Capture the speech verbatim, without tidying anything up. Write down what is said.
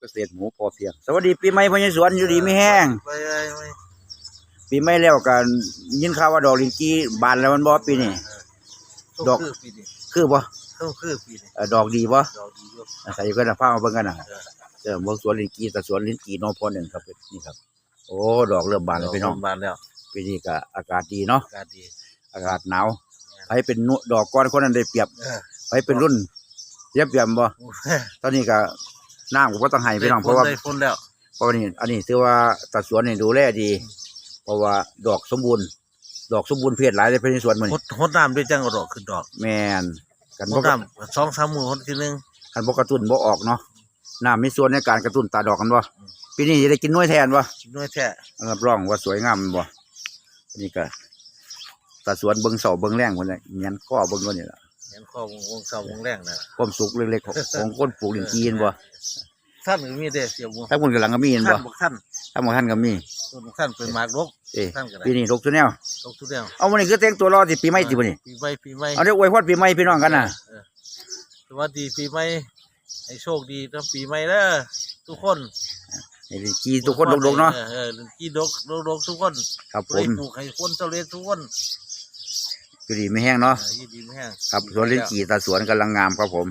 เกษตรหมูพอเพียง สวัสดีปีใหม่พ่อใหญ่สวน อยู่ดีมีแฮง ไปไปไป ปีใหม่แล้วก็ยินข่าวว่าดอกลิ้นจี่บานแล้วแม่นบ่ปีนี้ ดอก คือปีนี้ คือบ่ คือคือปีนี้ เอ่อ ดอกดีบ่ ดอกดีอยู่ อาศัยอยู่กันนะ พามาเบิ่งกันนะ เออ เออ เบิ่งสวนลิ้นจี่ แต่สวนลิ้นจี่น้องพ่อหนึ่งครับ นี่ครับ โอ้ ดอกเริ่มบานแล้วพี่น้อง ดอกเริ่มบานแล้ว ปีนี้ก็อากาศดีเนาะ อากาศดี อากาศหนาว แม่น ใครเป็นหนุ่มดอกก่อนคนนั้นได้เปรียบ เออ ใครเป็นรุ่นเสียเปรียบบ่ โอ้ย ตอนนี้ก็น้ำก็บ่ต้องให้พี่น้อง ได้ฝน เพราะว่า ได้ฝนแล้ว เพราะว่านี่ อันนี้ถือว่าตาสวนนี่ดูแลดี เพราะว่าดอกสมบูรณ์ ดอกสมบูรณ์เพศหลายเลย ภายในสวนมัน หด หดน้ำด้วยจังเอาดอกขึ้นดอก แม่น กัน ห บ่ ดน้ำสองสามมื้อหดทีนึง คันบ่กระตุ้นบ่ออกเนาะ น้ำมีส่วนในการกระตุ้นตาดอกกันบ่ อืม ปีนี้จะได้กินหน่วยแทนบ่ กินหน่วยแท้ รับรองว่าสวยงามบ่ นี่ก็ ตาสวนเบิ่งเสาเบิ่งแรงพุ่นแหละ แหงนคอเบิ่งคนนี่ล่ะ แหงนคอเบิ่งเสาเบิ่งแรงน่ะ ความสุขเล็กๆ ของ ของคนปลูกลิ้นจี่บ่ ท่านก็มีเด้เสี่ยวหมู ทั้งพุ่นกำลังก็มีเห็นบ่ ท่านบอกท่าน ทั้งหมดท่านก็มี ต้นบอกท่านเป็นหมากดก เอ้ย ท่านก็ได้ ปีนี้ดกสุดแนว ดกสุดแนว เอามื้อนี้คือแต่งตัวรอสิปีใหม่สิมื้อนี้ ปีใหม่ ปีใหม่ เอาเด้ออวยพรปีใหม่พี่น้องกันนะ เออ สวัสดีปีใหม่ ให้โชคดีนะปีใหม่เด้อทุกคน ให้ลิ้นจี่ทุกคนดกๆเนาะ เออ เออ ลิ้นจี่ดก ดกๆทุกคน ครับผม ผู้ใดปลูกให้คนสำเร็จทุกคน อยู่ดีมีแฮงเนาะ เออ อยู่ดีมีแฮง ครับ สวนลิ้นจี่ตาสวนกำลังงามครับผม